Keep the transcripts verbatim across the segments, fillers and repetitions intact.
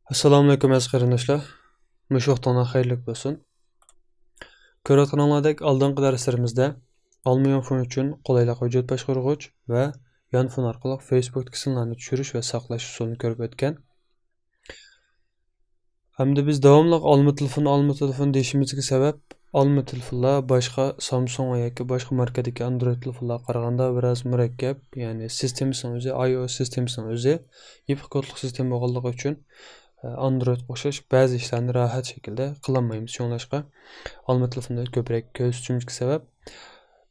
ئەسسالامۇئەلەيكۇم ئەزىز قېرىنداشلار. مۇشۇ ۋاقتىڭلار خەيرلىك بولسۇن. كۆرۈۋاتقىنىڭلاردەك، ئالدىنقى دەرسلىرىمىزدە ئالما يانفون ئۈچۈن قولايلىق ھۆججەت باشقۇرغۇچ ۋە يانفون ئارقىلىق فېيسبۇكتىكى سىنلارنى چۈشۈرۈش ۋە ساقلاش ئۇسۇلىنى كۆرۈپ ئۆتكەن. ئەمدى بىز داۋاملىق ئالما تېلېفون، ئالما تېلېفون دېيىشىمىزگە سەۋەب، ئالما تېلېفونلار باشقا سامسۇڭ ياكى باشقا ماركىدىكى ئاندرويد تېلېفونلارغا قارىغاندا بىراز مۇرەككەپ، يەنى سىستېمىسىنىڭ ئۆزى، ئاي ئو ئېس سىستېمىسىنىڭ ئۆزى يېپىق كودلۇق سىستېما بولغانلىقى ئۈچۈن، ئاندرويدقا ئوخشاش بەزى ئىشلارنى راھەت شەكىلدە قىلالمايمىز. شۇڭلاشقا ئالما تېلېفوننى كۆپرەك كۆرسىتىشىمىزگە سەۋەب.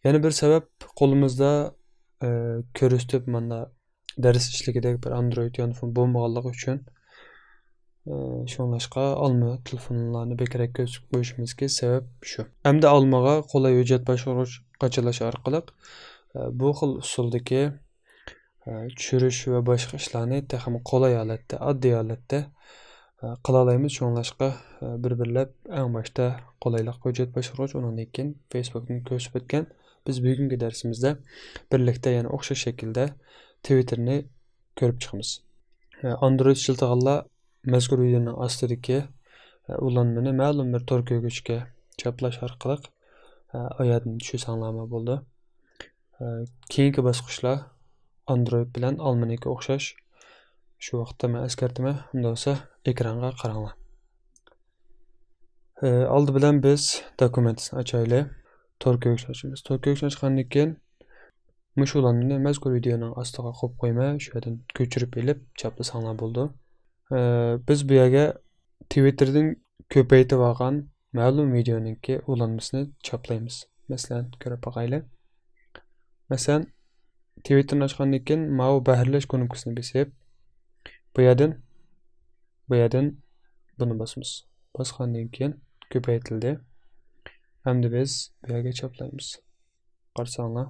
يەنە بىر سەۋەب، قولىمىزدا، ئە، كۆرسىتىپ مانا دەرس ئىشلىگۈدەك بىر ئاندرويد يانفون بولمىغانلىقى ئۈچۈن، ئە، شۇڭلاشقا ئالما تېلېفونلارنى بەكرەك كۆرسىتىپ قويۇشىمىزدىكى سەۋەب شۇ. ئەمدى ئالمىغا قولاي ھۆججەت باشقۇرغۇچ قاچىلاش ئارقىلىق، ئە، بۇ خىل ئۇسۇلدىكى ئە، چۈشۈرۈش ۋە باشقا ئىشلارنى تېخىمۇ قولاي ھالەتتە، ئاددىي ھالەتتە، ئە، قىلالايمىز. شۇڭلاشقا، ئە، بىر-بىرلەپ ئەڭ باشتا قولايلىق ھۆججەت باشقۇرغۇچ، ئۇنىڭدىن كېيىن فېيسبۇكتىن كۆرسىتىپ ئۆتكەن. بىز بۈگۈنكى دەرسىمىزدە بىرلىكتە يەنە ئوخشاش شەكىلدە تىۋىتتېرنى كۆرۈپ چىقىمىز. ئە، ئاندرويد ئىشلىتىدىغانلار مەزكۇر ۋىدېئونىڭ ئاستىدىكى، ئە، ئۇلانمىنى مەلۇم بىر تور كۆرگۈچكە چاپلاش ئارقىلىق، ئە، ئايەتنى چۈشۈرسەڭلارمۇ بولىدۇ. ئە، كېيىنكى باسقۇچلار ئاندرويد بىلەن ئالمىنىڭكىگە ئوخشاش. شۇ ۋاقىتتا مەن ئەسكەرتىمەن، ئۇنداق بولسا ئېكرانغا قاراڭلار. ئە، ئالدى بىلەن بىز دوكۇمېنتنى ئاچايلى. تور كۆرگۈچنى ئاچىمىز. تور كۆرگۈچنى ئاچقاندىن كېيىن مۇشۇ ئۇلانمىنى مەزكۇر ۋىدېئونىڭ ئاستىغا قويۇپ قويماي، شۇ يەردىن كۆچۈرۈپ ئېلىپ چاپلىساڭلار بولىدۇ. ئە، بىز بۇ يەرگە تىۋىتتېردىن كۆپەيتىۋالغان مەلۇم ۋىدېئونىڭكى ئۇلانمىسىنى چاپلايمىز. مەسىلەن، كۆرۈپ باقايلى. مەسىلەن، تىۋىتتېرنى ئاچقاندىن كېيىن ماۋۇ بەھرىلەش كۇنۇپكىسىنى بېسىپ، بۇ يەردىن، بۇ يەردىن بۇنى باسىمىز. باسقاندىن كېيىن كۆپەيتىلدى. ئەمدى بىز بۇ يەرگە چاپلايمىز. قارىساڭلار.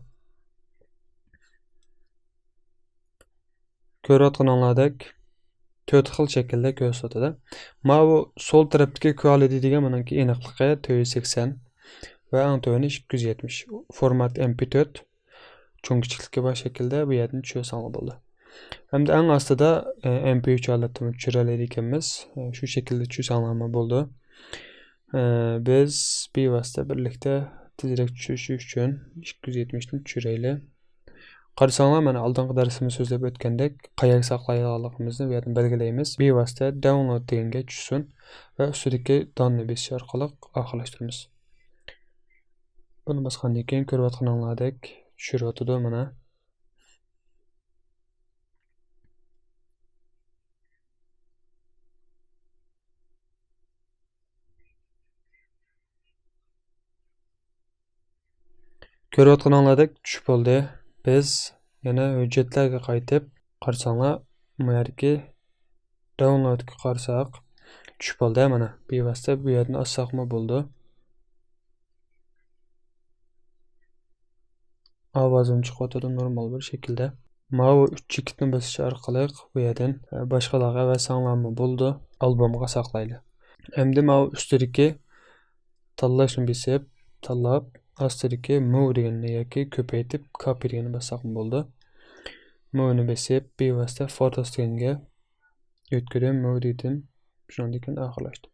كۆرۈۋاتقىنىڭلاردەك تۆت خىل شەكىلدە كۆرسىتىۋاتىدۇ. ماۋۇ سول تەرەپتىكى كۋالىتى دېگەن مۇنىڭكى ئېنىقلىقى تۆت يۈز سەكسەن ۋە ئەڭ تۆۋىنى ئىككى يۈز يەتمىش. فورمات ئېم پى تۆت، چوڭ كىچىكلىكى بار شەكىلدە بۇ يەردىن چۈشۈرسەڭلار بولىدۇ. ئەمدى ئەڭ ئاستىدا، ئە، ئېم پى ئۈچ ھالەتتىمۇ چۈشۈرەلەيدۇ ئىكەنمىز. ئە، شۇ شەكىلدە چۈشۈرسەڭلارمۇ بولىدۇ. ئە، بىز بىۋاسىتە بىرلىكتە تېزرەك چۈشۈرۈش ئۈچۈن ئىككى يۈز يەتمىشتىن چۈشۈرەيلى. قارىساڭلار، مانا ئالدىنقى دەرسىمىزدە سۆزلەپ ئۆتكەندەك، قايەرگە ساقلايدىغانلىقىمىزنى بۇ يەردىن بەلگىلەيمىز. بىۋاسىتە داونلود دېگەنگە چۈشسۇن ۋە ئۈستىدىكى داننى بېسىش ئارقىلىق ئاخىرلاشتۇرىمىز. بۇنى باسقاندىن كېيىن كۆرۈۋاتقىنىڭلاردەك چۈشۈرۈۋاتىدۇ مانا. كۆرۈۋاتقىنىڭلاردەك چۈشۈپ بولدى. بىز يەنە ھۆججەتلەرگە قايتىپ قارىساڭلار، مۇ يەردىكى داونلودقا قارىساق، چۈشۈپ بولدى مانا. بىۋاسىتە بۇ يەردىن ئاچساقمۇ بولىدۇ. ئاۋازىمۇ چىقىۋاتىدۇ نورمال بىر شەكىلدە. ماۋۇ ئۈچ چېكىتنى بېسىش ئارقىلىق بۇ يەردىن، ئە، باشقىلارغا ئەۋەتسەڭلارمۇ بولىدۇ. ئالبومغا ساقلايلى. ئەمدى ماۋۇ ئۈستىدىكى تاللاشنى بېسىپ، تاللاپ، ئاستىدىكى موۋ دېگەننى ياكى كۆپەيتىپ كاپى دېگەننى باسساقمۇ بولىدۇ. موۋنى بېسىپ، بىۋاسىتە فوتوس دېگەنگە يۆتكىدىم، موۋ دېدىم. شۇنىڭدىن كېيىن ئاخىرلاشتى.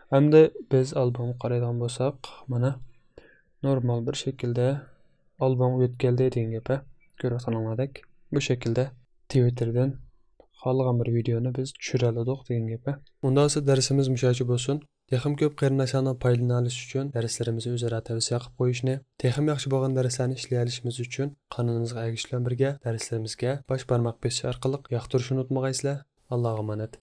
ئەمدى بىز ئالبومغا قارايدىغان بولساق، مانا، نورمال بىر شەكىلدە ئالبومغا يۆتكەلدى دېگەن گەپ، ھە. كۆرۈۋاتقىنىڭلاردەك، بۇ شەكىلدە تىۋىتتېردىن خالىغان بىر ۋىدېئونى بىز چۈشۈرەلىدۇق دېگەن گەپ، ھە. ئۇنداق بولسا دەرسىمىز مۇشۇ يەرگىچە بولسۇن. تېخىمۇ كۆپ قېرىنداشلارنىڭ پايدىلىنالىشى ئۈچۈن دەرسلىرىمىزنى ئۆزئارا تەۋسىيە قىلىپ قويۇشنى، تېخىمۇ ياخشى بولغان دەرسلەرنى ئىشلىيەلىشىمىز ئۈچۈن قانىلىمىزغا ئەگىشىش بىلەن بىرگە دەرسلىرىمىزگە باش بارماق بېسىش ئارقىلىق ياقتۇرۇشنى ئۇنتۇمىغايسىلەر. ئاللاغا ئامانەت.